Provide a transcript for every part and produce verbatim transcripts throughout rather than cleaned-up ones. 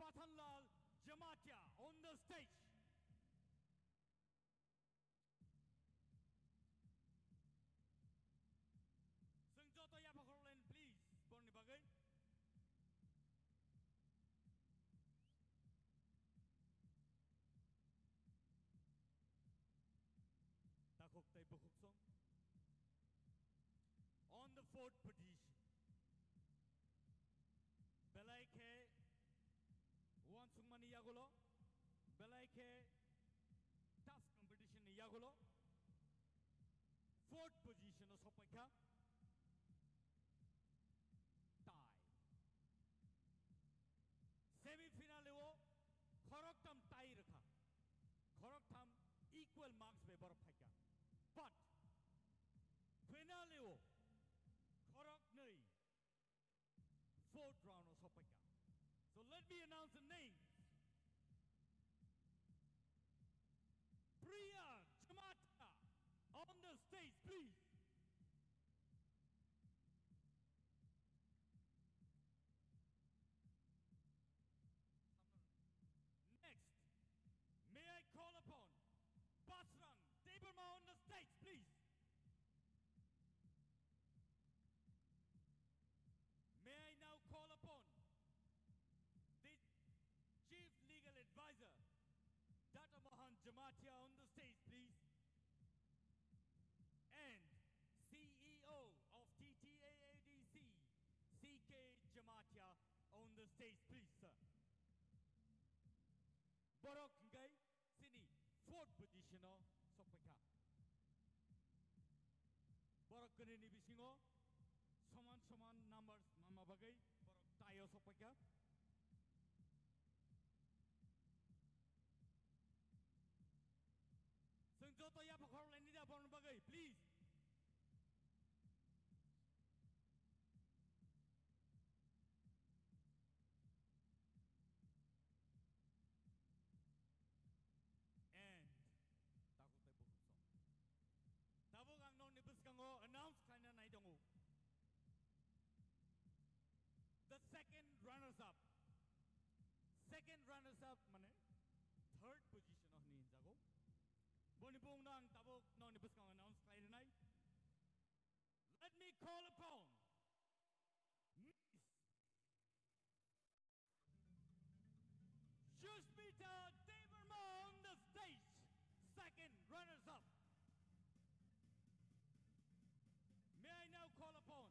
Pathanlal Jamatia on the stage. Chwng joto yapha khoroklen, please, borni bagwi. Takhuk tei bukhuk song. On the fourth position. Belai khe uansukmani yagulo, belai khe tough competition ni yagulo, fourth position o sokpaikha. Tie. Semi final o khoroktham tie rwkha. Khoroktham equal marks bai borok phaikha. But final o khoroknwi fourth round o sokpaikha. So let me announce the names. Priya Jamatia on the stage, please. Next, may I call upon Basrang Debbarma on the stage, please. May I now call upon the Chief Legal Advisor, Doctor Mohan Jamatia, on the stage, please. And C E O of T T A A D C, C K Jamatia, on the stage, please, sir. Borok hingkai chini fourth position o sokpaikha. Borok kwnwi ni bisingo soman soman numbers manma bagwi borok tie o sokpaikha. Chwng joto yapha khorokhlaini da borokni bagwi, please. And takhuk tei bukhuk song. Tabuk ang nokni bwskango announce khlaina nai tongo. The second runners up. Second runners up mane third position o hinwi hinjago. Boni bumungno ang tabuk nokni bwskango announce khlai rwnai. Let me call upon Miss Sushmita Debbarma on the stage, second runners up. May I now call upon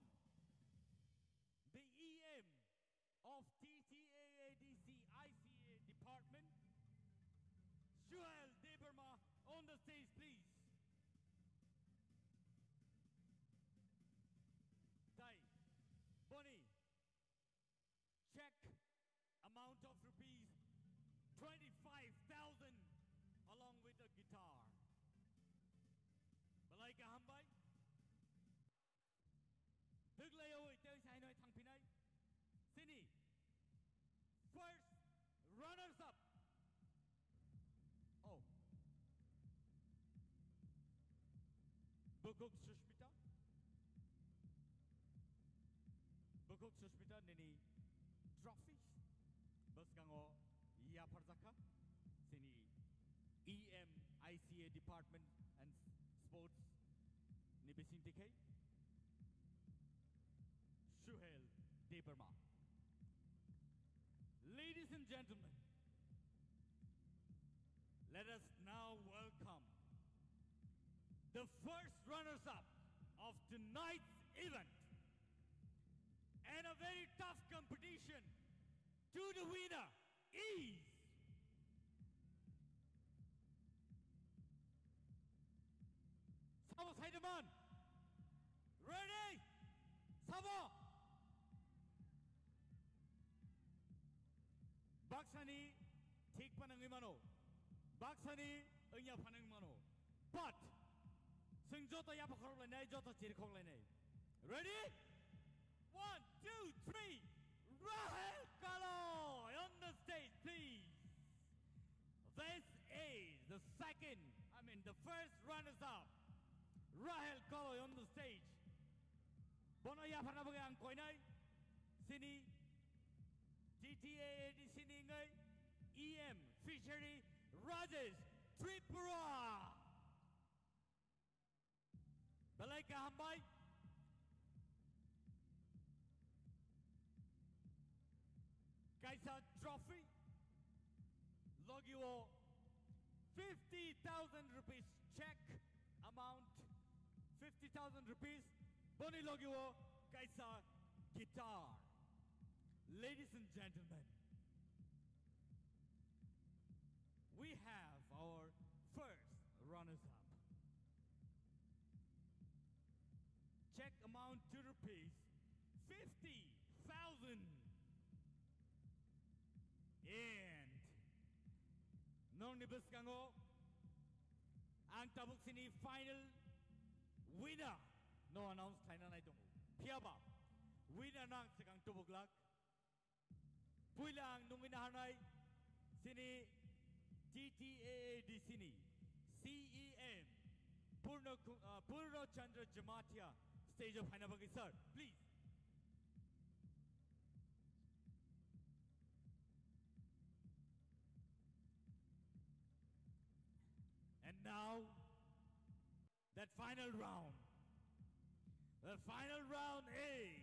the E M of T T A A D C I C A department, Suhel Debbarma on the stage, please. Tai, boni, check amount of rupees twenty-five thousand along with a guitar. Belai kaham bai. Twklaiwi tei sainoi thangphinai. Chini first runners up. Oh. Bukhuk Sushmita. Bukhuk Sushmita nini trophy bwskango yapharjakha. Chini E M I C A Department and Sports ni bisingtwi khai Suhel Debbarma. Ladies and gentlemen, let us now welcome the first runners-up of tonight's event and a very tough competition to the winner is Sabo Saidaman. Ready? Sabo. Baksani thik panangwi mano. Baksani wngya phanang mano. But, chwng joto yapha khorok lainai, joto chiri khok lainai. Ready? One, two, three. Rahel Kaloi on the stage, please. This is the second, I mean, the first runners-up. Rahel Kaloi on the stage. Bono yapharna bagwi ang koinai. Chini T T A A D C ni wngwi Judges, Tripura. Belai kaham bai. Kaisa trophy. Logi o fifty thousand rupees check amount. Fifty thousand rupees. Boni logi o kaisa guitar. Ladies and gentlemen, we have our first runners-up. Check amount to rupees fifty thousand. And nongni bwskango ang tabuk sini final winner no announce khlaina nai tongo. Phiyaba winner no ang swkang tubuk lak. Puila ang nungwi naharnai sini T T A A D C ni C E M Purno Ku-, uh, Purno Chandra Jamatia stage o phaina bagwi, sir, please. And now, that final round. The final round is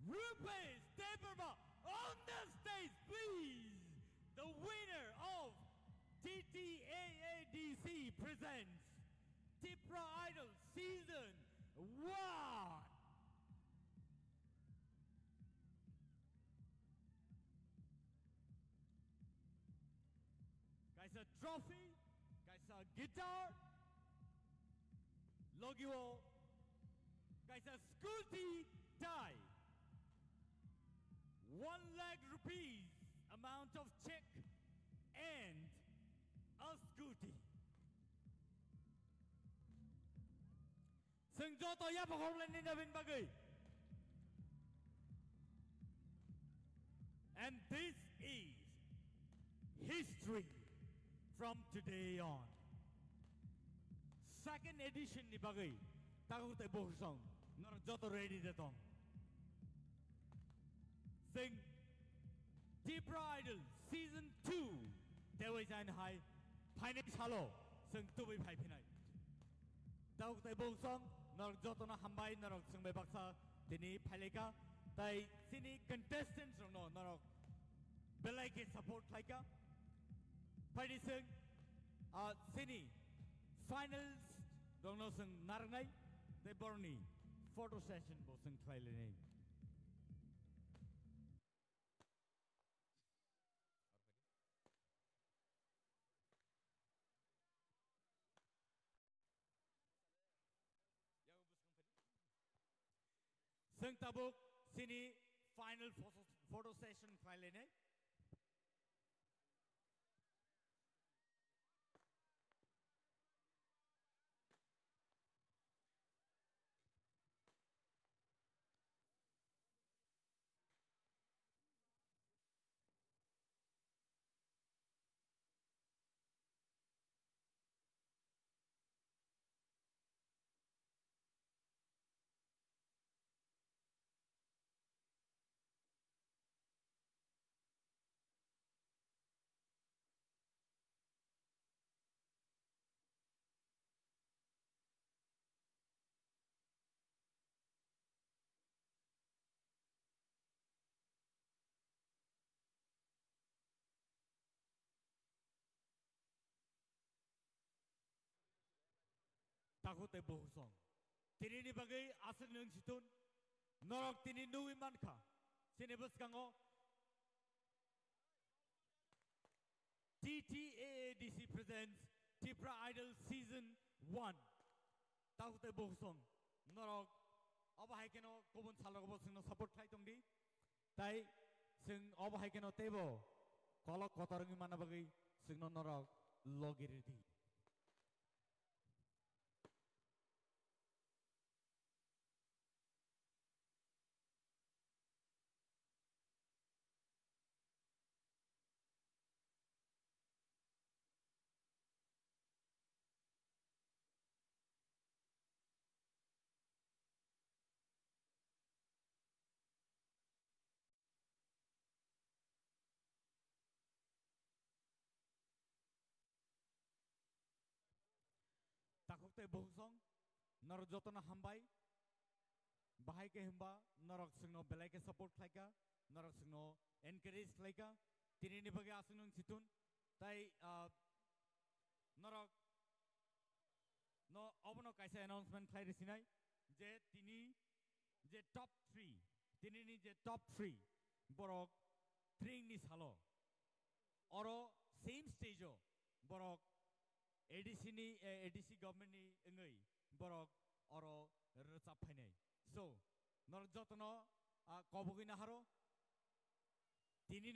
Rupesh Debbarma on the stage, please. The winner of T T A A D C presents Tipra Idol Season one. Kaisa trophy, kaisa guitar, logi o kaisa scooty tai one lakh rupees amount of check and a scooty. Chwng joto yaphak horlaini nabin bagwi. And this is history from today on. Second edition ni bagwi takhuk tei bukhuk song norok joto ready de tong. Chwng Tipra Idol Season two tei waisa hai phainai salo chwng tubui phai phinai. Takhuk tei bukhuk song norok jotono hambai, norok chwng bai baksa tini phailaika, tei chini contestants rokno norok belai khe support khlaika. Phaidi chwng, ah, chini finals rokno chwng narwknai tei borokni photo session bo chwng khlai lainai. Chwng tabuk chini final photo, photo session khlai lainai. Takhuk tei bukhuk song. Tini ni bagwi aswk nwng si thun. Norok tini nugwi mankha. Chini bwskango T T A A D C presents Tipra Idol Season one. Takhuk tei bukhuk song. Norok obo hai kheno kubun salrogo bo chwngno support khlai tongdi. Tai chwng obo hai kheno teibo kolok kotor wngwi manna bagwi chwngno norok logi ridi. tei bukhuk song, norok jotono hambai. Bahai khe hwnba norok chwngno belai khe support khlaika, norok chwngno encourage khlaika. Tinini bagwi aswk nwng chitun. Tai, ah, norok no obono kaisa announcement khlai rwsinai je tini je top three, tinini je top three borok tringni salo oro same stage o borok A D C ni, eh, A D C government ni wngwi borok oro rwchap phainai. So, norok jotono, ah, kobogwi naharo, tini